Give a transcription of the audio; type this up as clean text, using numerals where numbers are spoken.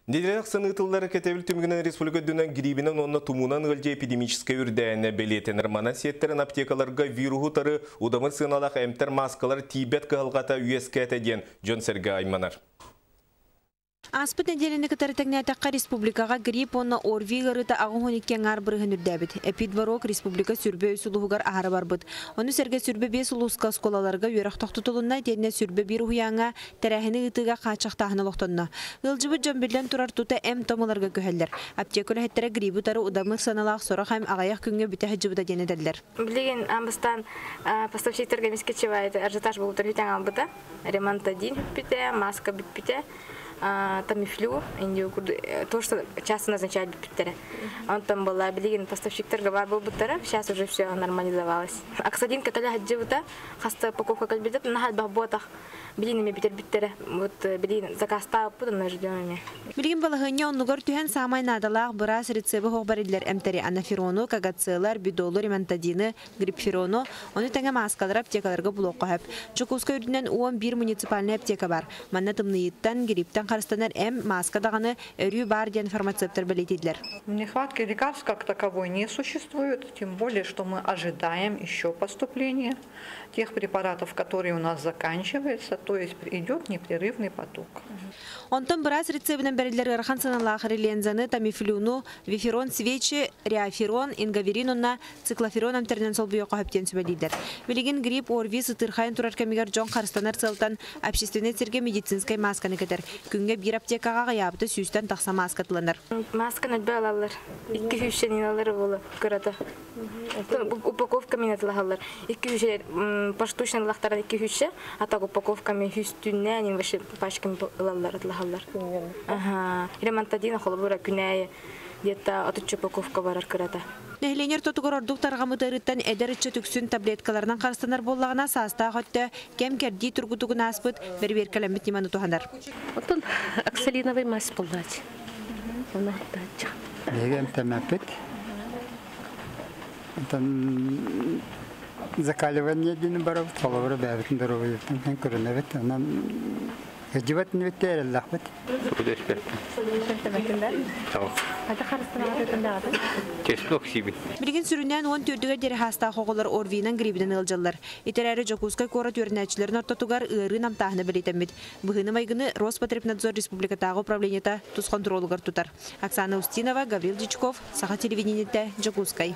Нэдиэлэ ахсын ыытыллар кэтэбил түмүгүнэн республика үрдүнэн грибинэн уонна тумуунан ыалдьыы эпидемическай үрдээһинэ бэлиэтэнэр. Манан сиэттэрэн аптекаларга вируһу утары удамыр сыаналаах эмтэр, мааскалар тиийбэт кыһалҕата үөскээтэ диэн дьон-сэргэ айманар. Ааспыт нэдиэлэни кытары тэҥнээтэххэ, республикаҕа грипп уонна ОРВИ ыарыыта 82 аҥаар бырыһыан үрдээбит. Эпидборог республика 23 улууһугар аһара барбыт. Ону сэргэ 25 улууска оскуолаларга үөрэх тохтотулунна, итиэннэ 21 уһуйааҥҥа Тэрээһини ыытыыга хааччахтааһын олохтонно. Ыалдьыбыт дьон биллэн турар тута эм-том ыларга күһэллэр. Аптека үлэһиттэрэ грибы утары удамыр сыаналаах сорох эм аҕыйах күҥҥэ бүтэ сылдьыбыта диэн этэллэр. Билигин бастаан поставщиктарга эмискэ чевайты ажиотаж буолбута бүтэн албыта. Ремонтадин бүппүтэ, маска бүппүтэ, тамифлю, то, что часто назначают бүппүттэрэ. Онтон была билигин поставщиктарга бар буолбуттара, сейчас уже все нормализовалось. Оксадин каталя хаджыбыта, хаста упаковка кэлбитэ, наһаа буотах Билин эми бүтэрбиттэрэ. Вот билин заказтаабыппыт, онно ждем эми. Билигин балаһыанньа оннугар түһэн саамай наадалаах быраас рецебы суох бариллар эмтэри анаферону, кагацелар, бидолу, ремонтадины, грипферону, ону тэҥэ мааскалары аптекаларга булуохха сөп. Дьокуускай үрдүнэн 11 муниципальнай аптека бар. Манна тымныйыттан, грипптэн харыстанар эм, мааска даҕаны өрүү баар диэн фармацевтар бэлиэтииллэр. Нехватки лекарств как таковой не существует, тем более, что мы ожидаем еще поступления тех препаратов, которые у нас заканчиваются, то есть идет непрерывный поток. Онтон быраас рецебинэн бэриллэр ыарахан сыаналаах Релензаны, Тамифлюну, Виферон свечи, Реаферон, Ингаверин уонна Циклоферон эмтэринэн солбуйуохха сөп диэн сүбэлииллэр. Билигин грипп, ОРВИ сытыырхайан турар кэмигэр дьон харыстанар сыалтан общественнай сиргэ медицинскэй маасканы кэтэр. Күҥҥэ биир аптекаҕа аҕыйаабыта сүүстэн тахса мааска тыланар. Масканы элбэх ылаллар. Икки сүүсчэн ылаллар буолу кырата. Упаковками атылаһаллар. Икки үһү поштучно ылахтаран икки үһүччэ, а так упаковками үстүннээн вообще пачками ылаллар атылаһаллар. Ага. Ремонтадин холобура күнээйи где-то отучча упаковка барар кырата. Нэһилиэнньэ ортотугар ордук тарҕаммыт ыарыыттан эдэр ыччат үксүн таблеткаларынан харыстанар буоллаҕына, саастаах өттө кэм-кэрдии тургутугун ааспыт, бэрэбиэркэлэммит ньыманы туһанар. Оттон оксалиновый мазь буллааччы. Оны аттааччы. Биһиги эмтэммэппит. Онтон закаливание диэн барабыт, холобура бэйэбитин доруобуйабытын көрүнэбит. Онон ыдьыбат инибитте эрэллэхпит. Билигин сүрүннээн 14-гэр диэри хаастаах оҕолор ОРВИ-нан грибинэн ыалдьаллар. Ити эрээри Дьокуускай куорат үөрэнээччилэрин ортотугар ыарыы намтааһына бэлиэтэммит. Быһыыны-майгыны Роспотребнадзор республикатааҕы управлениета тус хонтуруолугар тутар. Оксана Устинова, Гаврил Дьячков, Саха телевидениетэ, Дьокуускай.